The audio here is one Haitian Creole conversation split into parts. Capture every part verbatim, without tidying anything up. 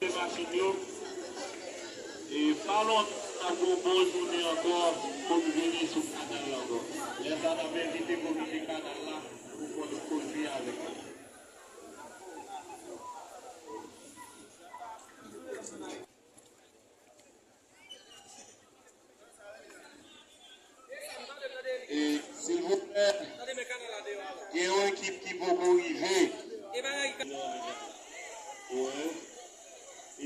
Machin yo. E pa lontan, n ap gen yon bon jounen ankò pou n vini sou kanal la ankò. Lè sa a, n ap envite komite kanal la pou fè yon koze avèk nou. E, silvouplè, gen yon ekip ki poko rive. Wè. E,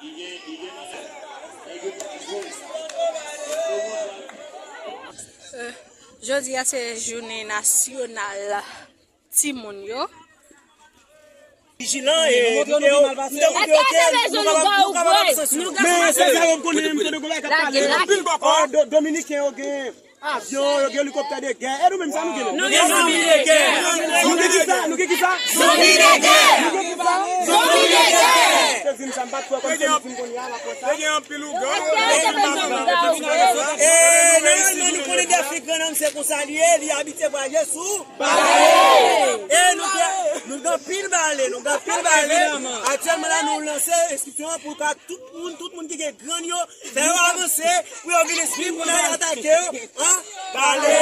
li gen, li gen, nèg yo pa jwe. Eh, jodi a se jounen nasyonal timoun yo. Vijilan e nou te, nou te koupe yo, nou kapab, nou kapab absans yo. Men se sa yo m konnen, m tande gon bagay k ap pale. Anpil bòkò. Oh, Do-, Dominiken yo gen avyon, yo gen elikoptè de gè. E nou menm sa nou gen? Nou gen zonbi de gè. Nou gen kisa? Nou gen kisa? Zonbi de gè. Nou gen kisa? Zonbi de gè. Se di m sa m pa t kwè kòm se nou fin kounye a la konsa. Te gen anpil ougan. E, nan, nan, nou konnen Dèfi Grannanm se konsa li ye, li abitye vwayaje sou bale. E nou gen, nou gen anpil bale, nou gen anpil bale. Aktyèlman la, nou lanse enskripsyon an pou ka tout moun, tout moun ki gen grenn yo, fè yo avanse, pou yo vin enskri, pou n al atake yo an bale.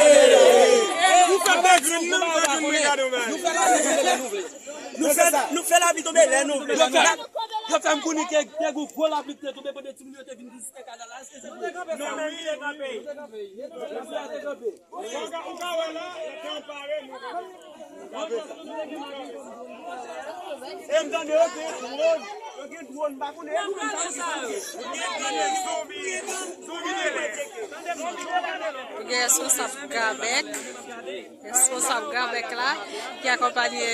Nou fè bèk grenn nan, nou fè grenn brigade, nou fè. Nou fè, nou fè lapli tonbe lè nou vle. Yo fè, yo fè m konnen ke, ke gwo, gwo lapli ki te tonbe pandan timoun yo te vin vizite kanal la. Èske se vre? Non, men li te kanpe. Li te kanpe. Ou ka, ou ka wè la, yo te anpare nou. E m tande yo gen dwòn. Yo gen dwòn, m pa konnen. E nou menm sa nou gen. Zonbi de lè. Zonbi de lè. Ou gen responsab Gabèk. Responsab Gabèk la, ki akonpanye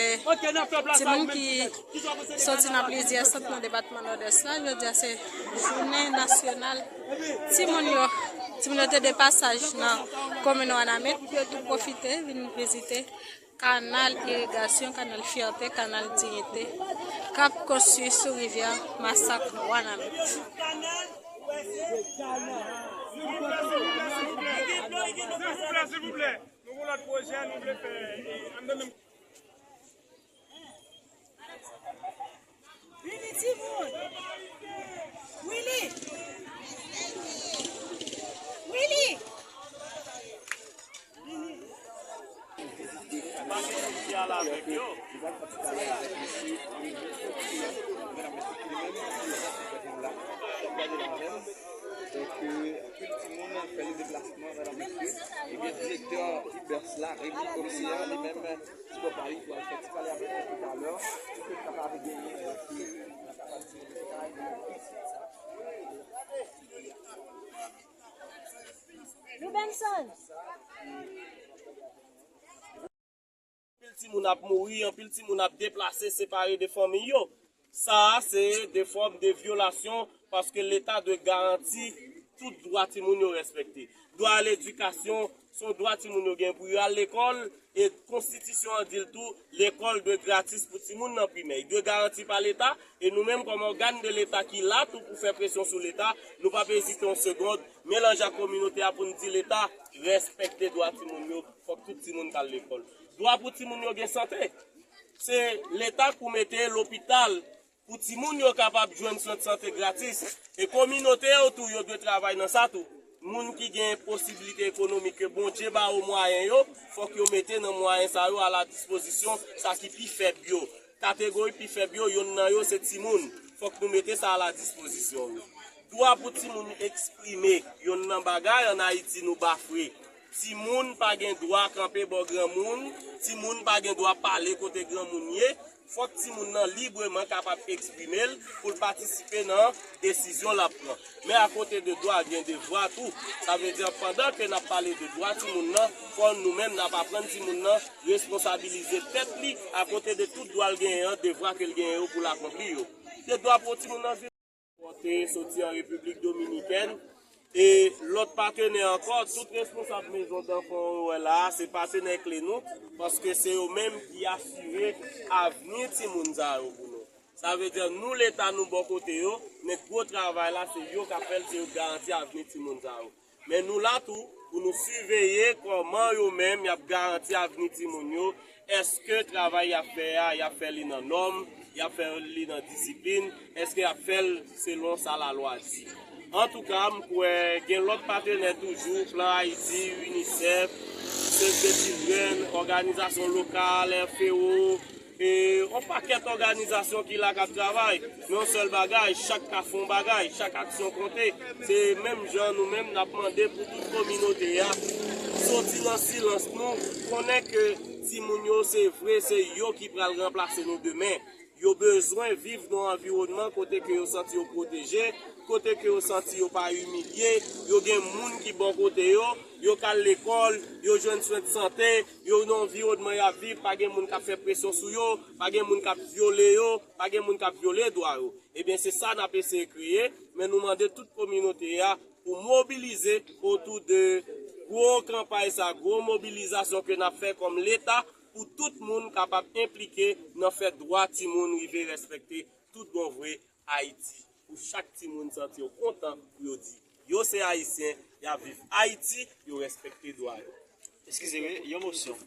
timoun ki soti nan plizyè sant nan depatman Nòdès la. Jodi a se jounen nasyonal timoun yo. Timoun yo te de pasaj nan komin Wanament, pou yo tou pwofite vin vizite kanal irigasyon, kanal Fyète, kanal Diyite, k ap konstwi sou rivyè Masak Wanament. Silvouplè, silvouplè, silvouplè. Nou gon lòt pwojè nou vle fè, e, anndan menm. Vini, timoun! Willy! Willy! Vini! Pase yon ti al avèk yo. Donk, euh, anpil timoun fè le deplasman, medam, mesye. Ebyen, direktè Ibers la, Remy Cotillier, li menm, ti bò pa li, pou al fè ti pale avèk nou toutalè, pou ke l kapab genyen, euh, ki, ki kapab di nou detay de isit sa. Loubenson! Anpil timoun ap mouri, anpil timoun ap deplase, separe de fanmi yo. Sa a se de fòm de vyolasyon, paske Leta dwe garanti tout dwa timoun yo respekte. Dwa a ledikasyon, se yon dwa timoun yo gen pou yo al lekòl, e konstitisyon an di l tou, lekòl dwe gratis pou timoun nan primè. Li dwe garanti pa Leta, e nou menm kòm ògàn de Leta ki la tou pou fè presyon sou Leta, nou p ap ezite yon segond, melanje ak kominote a pou n di Leta, respekte dwa timoun yo, fòk tout timoun k al lekòl. Dwa pou timoun yo gen sante. Se Leta k pou mete lopital pou timoun yo kapab jwenn swen sante gratis. E kominote yo tou, yo dwe travay nan sa tou. Moun ki gen posiblite ekonomik ke Bondye ba yo mwayen yo, fòk yo mete nan mwayen sa yo a la dispozisyon sa ki pi fèb yo. Kategori pi fèb yo, yonn nan yo se timoun. Fòk nou mete sa a la dispozisyon yo. Dwa pou timoun eksprime, yonn nan bagay ann Ayiti nou bafwe. Timoun pa gen dwa kanpe bò granmoun, timoun pa gen dwa pale kote granmoun ye. Fòk timoun nan libreman kapab eksprime l pou l patisipe nan desizyon l ap pran. Men akote de dwa, gen devwa tou. Sa vle di, pandan ke n ap pale de dwa timoun nan, fò nou menm n ap aprann timoun nan responsabilize tèt li, akote de tout dwa l genyen an, devwa ke l genyen yo pou l akonpli yo. De dwa pou timoun nan viv. Pòte soti an Repiblik Dominikèn. E lòt patenè ankò, tout responsab mezon danfan yo wè la a, se patenè kle nou, paske se yo menm ki asire avni timoun sa yo pou nou. Sa vle di, nou, Leta, nou bò kote yo, men gwo travay la, se yo k ap fè l, se yo k garanti avni timoun sa yo. Men nou la tou, Pou nou siveye kòman yo menm y ap garanti avni timoun yo. Èske travay y ap fè a, y ap fè li nan nòm, y ap fè li nan disiplin, èske y ap fè l selon sa lalwa di? Antouka, m kwè gen lòt patenè toujou, Plan Ayiti, UNICEF, Save the Children, òganizasyon lokal, F A O, e yon pakèt òganizasyon ki la k ap travay. Men yon sèl bagay, chak ka fè yon bagay, chak aksyon konte. Se menm jan nou menm n ap mande pou tout kominote a soti nan silans nou, konnen ke timoun yo se vre, se yo ki pral ranplase nou demen. Yo bezwen viv nan yon anviwònman kote ke yo santi yo pwoteje, kote ke yo santi yo pa imilye, yo gen moun ki bò kote yo, yo ka al lekòl, yo jwenn swen de sante, yo nan anviwònman y ap viv, pa gen moun k ap fè presyon sou yo, pa gen moun k ap vyole yo, pa gen moun k ap vyole dwa yo. Ebyen, se sa n ap eseye kreye, men nou mande tout kominote a pou mobilize otou de gwo kanpay sa, gwo mobilizasyon ke n ap fè kòm Leta, pou tout moun kapab enplike nan fè dwa timoun rive respekte tout bon vre Ayiti. Pou chak timoun santi yo kontan pou yo di yo se Ayisyen, y ap viv Ayiti, yo respekte dwa yo. Eskize m, yon mosyon.